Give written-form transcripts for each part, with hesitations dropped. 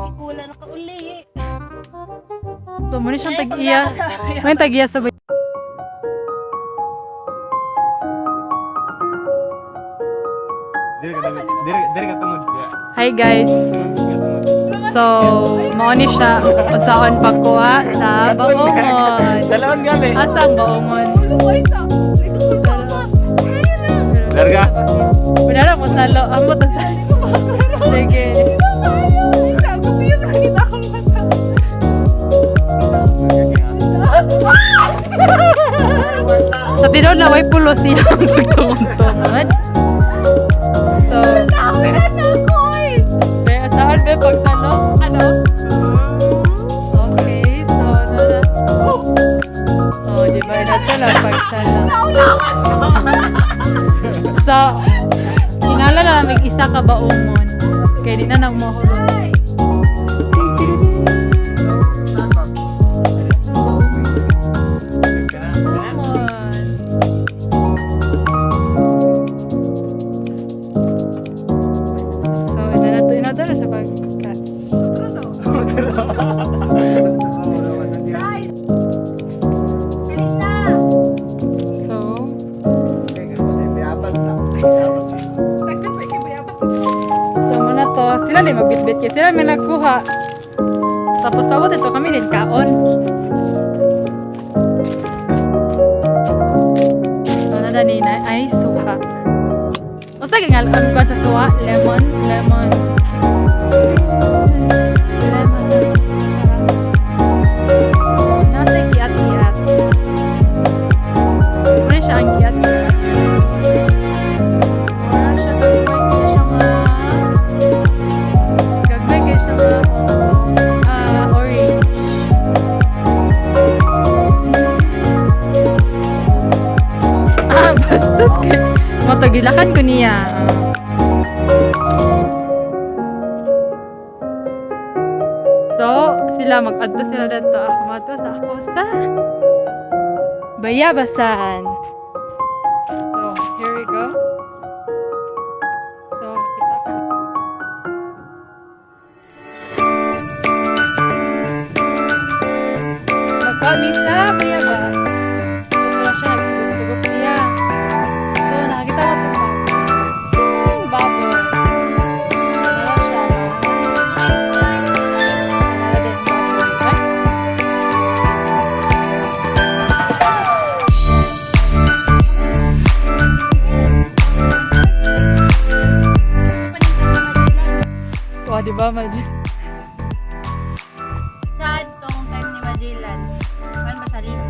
Wala na ka uli. So, muna siyang tag-iya. May tag-iya sa Dili ka dili dili ka tungod. Hi guys. So, mao ni siya usaon pagkuha sa baongon. Dalawon gali. Asa ang baongon? Larga. Wala mo salo. Amot ang salo. Sige. Sa tinuod na way pulo siya ang pagtungod-tungod. So, be, asahan be pagsalo? Ano? Okay, so, na na. Oh, di ba? Nasa lang pagsalo. So, inala na namin isa ka baongon. Kaya di na nang mahulog. Baongon. So, inadala siya pag-catch. So, so muna to, sila lang magbitbit kaya sila may nagkuha. Tapos pabot ito kami din kaon. So na dani na ay suha. Usa gyud nga ang kuha sa suha, lemon, lemon. Lemon. Nasa kiat-kiat. Muna siya ang kiat-kiat. Wala siya gagmay kay siya nga. Gagmay kay siya nga. Ah, orange. Ah, bastos kay. Matagilakan ko niya. Ah. So, sila mag-adto sila dito. Ako madto sa ako sa Bayabasan. So, here we go. So, kita ka. Magkami sa bayabas. So, wala siya nagsugok-sugok siya. So, nakakita ko itong baboy. Yung baboy. Wala siya. Wala din baboy. Ay! Oh, di ba, Maj? Sad tong time ni Magellan. Paano ba siya rito?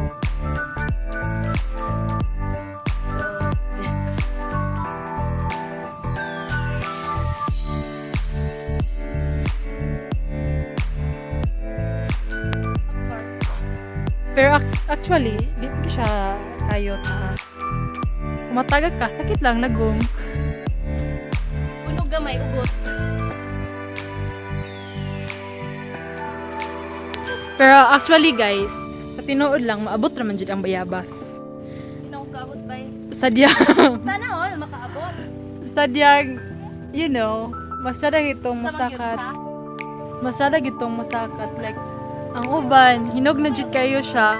Pero actually, di ko siya kayo taas. Kung matagag ka, sakit lang nagong. Puno gamay, ugot. Pero actually guys, sa tinuod lang, maabot raman jud ang bayabas. Hindi ako kaabot ba eh. Sadyang, Sana all makaabot. sadyang, masyadang itong Sa mga masakat. Masyadang itong masakat. Like, ang uban, hinog na jud kayo siya.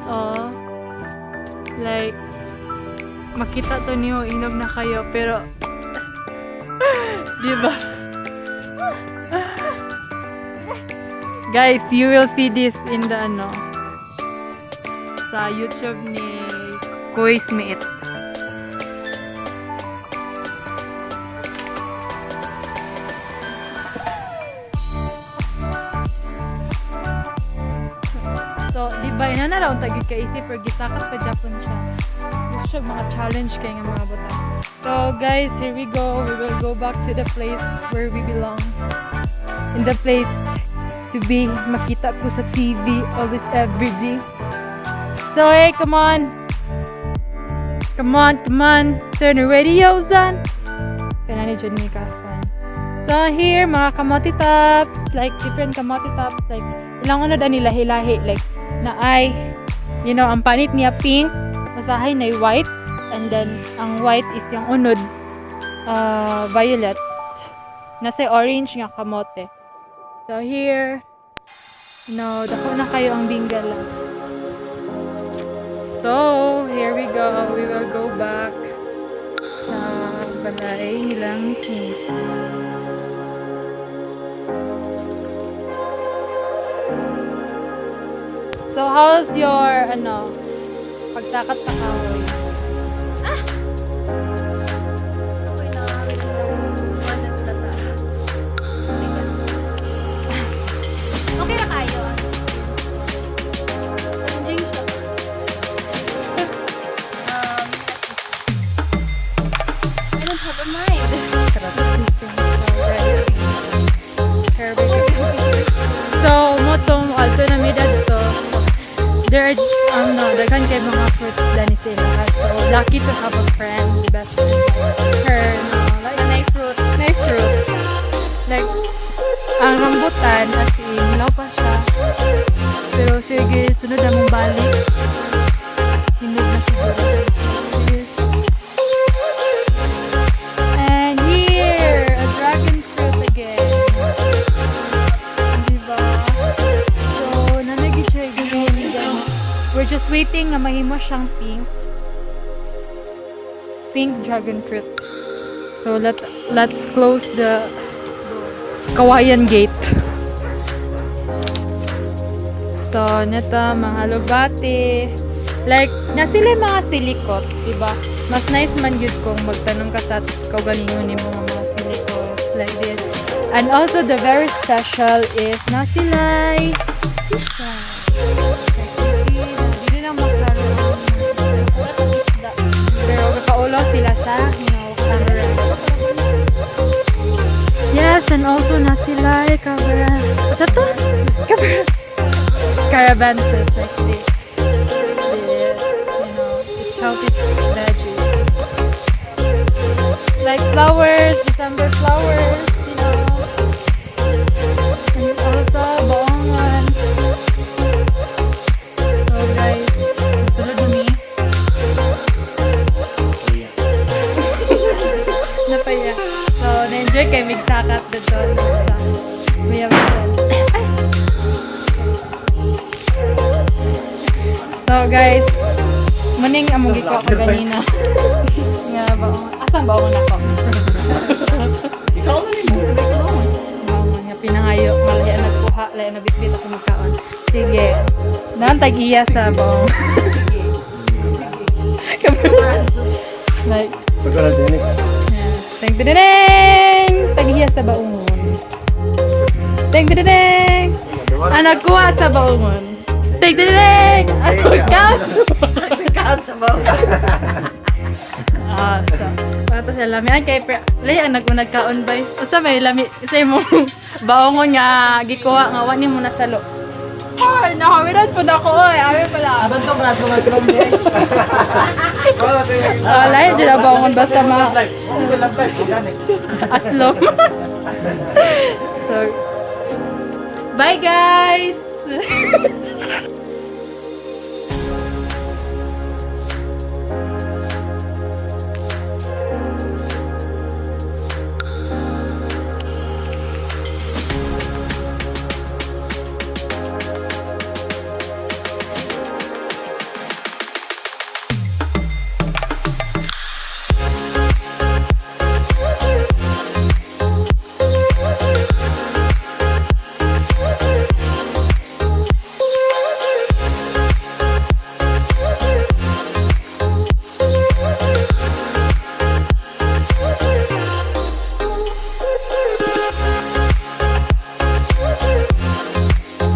Oh. Like, makita to niyo, hinog na kayo, pero, di ba? Guys, you will see this in the ano, sa YouTube ni Kuy Smith. So, di ba, ina na raw tagig kaisip or gisakat pa Japon siya. Gusto siya mga challenge kay nga mga bata. So, guys, here we go. We will go back to the place where we belong. In the place to be. Makita ko sa TV always every day. So, hey, come on. Come on, come on. Turn the radios on. Kaya ni Jud ni Kapan. So, here, mga kamote tops. Like, different kamote tops. Like, ilang ano dani lahi-lahi. Like, na ay, ang panit niya pink, masahay na white, and then, ang white is yung unod, violet. Nasa orange nga kamote. So here, no, dako na kayo ang binggala. So, here we go. We will go back sa balay nilang Smith. So, how's your, ano, pagtakat sa kahoy? Ako'y nakakarinig ng one at lata. Okay na kayo. Challenging siya. I don't have a mind. Here we go. So, mao to, alto na mi didto. There are, no, daghan kay mga fruits dani sila. So, lucky to have a friend, best friend like her, no, like, Anay fruit. nice fruit. Like, ang rambutan, as in, hilaw pa siya. Pero sige, sunod na mong balik. Sunod na siguro. Sige. And here, a dragon fruit again. Diba? So, nanagi siya green. We're just waiting nga mahimo siyang pink. Pink dragon fruit. So let's close the Kawayan Gate. So, nito, mga lubati. Like, na sila yung mga silikot, diba? Mas nice man yun kung magtanong ka sa kaugalingon ni mga silikot like this. And also, the very special is na sila'y isda. Dili lang maklaro. Pero kakaulo sila sa camera. Yes, and also na sila camera. What's that to? Camera. Caravanses like this. This, it's healthy veggies. Like flowers, December flowers. And also, baongan. So guys, sunod na mi. Yeah. Napaya. So, na-enjoy kay migsakat dito sa Kuya Michelle. Ay! So guys, muning among gikuha ko ganina. Nga baongan. Asan baongan ako? Ikaw na ni mo. Baongan nga pinangayo. Malaya nagkuha, laya nabitbit ako magkaon. Sige. Naan tag-iya sa baong. Like, Pagkaroon din eh. yeah. Teng teng! Tag-iya sa baongon. Teng teng! Ah, nagkuha sa baongon. Teng teng! Ano ka? Count sa bawah. Ah, so, para to siya lami. Ay, kay lay ang nagunag kaon bay. Usa may lami sa imong baongon nga gikuha nga wa nimo nasalo. Ay, nakawiran po na ako oy. Ami pala. Abanto ka na mas. Ah, lahi jud ang baongon basta ma aslom. So, bye guys.